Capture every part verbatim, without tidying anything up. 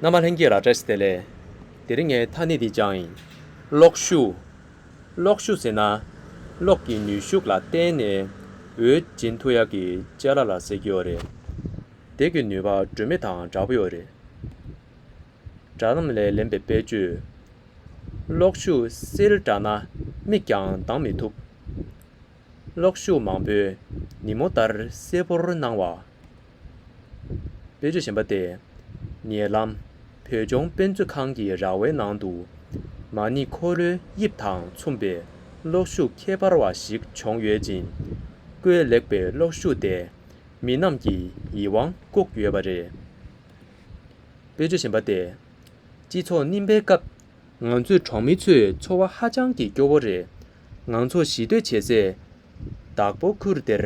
རྣམ་པ་ལྷན་རྒྱས་ལ་བཀྲ་ཤིས་བདེ་ལེགས། དེ་རིང་ངས་ཐ་སྙད་འདི་སྦྱངས་ཡིན། གློག་ཤུགས། གློག་ཤུགས་ཟེར་ན། གློག་གི་ནུས་ཤུགས་ལ་བརྟེན་ནས་འོད་སྦྱིན་ཐུབ་ཡག་གི་ཅ་ལག་ལ་ཟེར་གྱི་ཡོད་རེད། དེ་གི་ནུས་པ་སྒྲོན་མེ་དང་འདྲ་པོ་ཡོད་རེད། སྒྲ་གདངས་ལས་ལེན་པའི་དཔེ་བརྗོད། གློག་ཤུགས་བསིལ་དྲགས་ན་མིག་ཀྱང་གདངས་མི་ཐུབ། གློག་ཤུགས་མང་པོས་ཉིན་མོ་ལྟར་སེར་པོར་སྣང་བ། དཔེ་བརྗོད་གཞན་པ་སྟེ། ཉེ་ལམ་བོད་ལྗོངས་དཔེ་མཛོད་ཁང་གི་ར་བའི་ནང་དུ། མ་ཎི་འཁོར་ལོའི་དབྱིབས་དང་མཚུངས་པའི་གློག་ཤུགས་ཁྱད་པར་བ་ཞིག་བྱུང་ཡོད་ཅིང་། བཀོད་ལེགས་པའི་གློག་ཤུགས་དེས་མི་རྣམས་ཀྱི་ཡིད་དབང་བཀུག་ཡོད་པ་རེད། དཔེ་བརྗོད་གཞན་པ་སྟེ། སྤྱི་ཚོགས་རྙིང་པའི་སྐབས། ང་ཚོའི་གྲོང་མི་ཚོའི་འཚོ་བ་ཧ་ཅང་གི་སྐྱོ་བོ་རེད། ང་ཚོ་གཞིས་སྡོད་བྱེད་སའི་བདག་པོ་ཁུལ་དེར་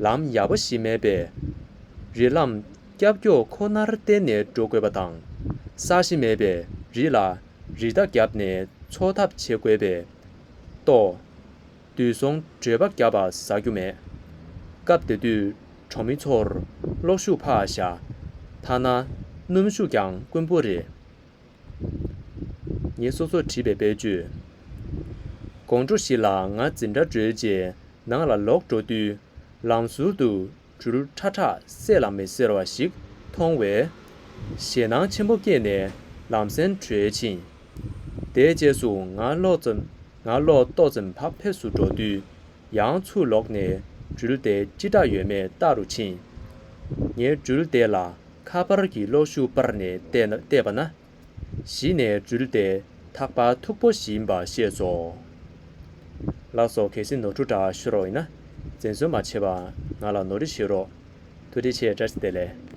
ལམ་ཡག་པོ་ཞིག་མེད་པས། རི་ལམ་ཀྱག་ཀྱོག་ཁོ་ནར་བརྟེན་ནས་འགྲོ་དགོས་པ་དང་། ས་གཞི་མེད་པས་རི་ལ་རི་རྟ་བརྒྱབ་ནས་འཚོ་ཐབས་བྱེད་དགོས་པས། ལྟོ། དུད་སོང་བྲོས་པ་བརྒྱབ་པ་ཟ་རྒྱུ་མེད། སྐབས་དེ་དུས་གྲོང་མི་ཚོར་གློག་ཤུགས་ཕར་བཞག་ཐ་ན་སྣུམ་ཤུགས་ཀྱང་དཀོན་པོ་རེད། ངས་སོ་སོར་བྲིས་པའི་དཔེ་བརྗོད། དགོང་དྲོ་བཞི་ལ་ང་འཛིན་གྲྭ་གྲོལ་རྗེས་ནང་ལ་ལོག་འགྲོ་དུས། ལམ་ཟུར་དུ་སྦྲུལ་ཁྲ་ཁྲ་གསལ་ལ་མི་གསལ་བ་ཞིག་མཐོང་བས། ཞེད་སྣང་ཆེན་པོ་སྐྱེས་ནས་ལམ་སེང་བྲོས་ཕྱིན། དེའི་རྗེས་སུ་ང་ལོག་ཙམ། ང་ལོག་ཏོག་ཙམ་ཕར་ཕེབས་སུ་འགྲོ་དུས། ཡང་ཚུར་ལོག་ནས་སྦྲུལ་དེ་ཅི་འདྲ་ཡོད་མེད་བལྟ་རུ་ཕྱིན། ངས་སྦྲུལ་དེ་ལ་ཁ་པར་གྱི་གློག་ཤུགས་སྤར་ནས་བལྟས་ན། བལྟས་པ་ན། གཞི་ནས་སྦྲུལ་དེ་ཐག་པ་མཐུག་པོ་ཞིག་ཡིན་པ་ཤེས་སོ། ལགས་སོ། གལ་སྲིད་ནོར་འཁྲུལ་འདྲ་ཤོར་བ་ཡིན་ན། འཛེམ་ཟོན་མ་བྱེད་པར་ང་ལ་ནོར་འཁྲུལ་བཤད་རོགས། ཐུགས་རྗེ་ཆེ། བཀྲ་ཤིས་བདེ་ལེགས།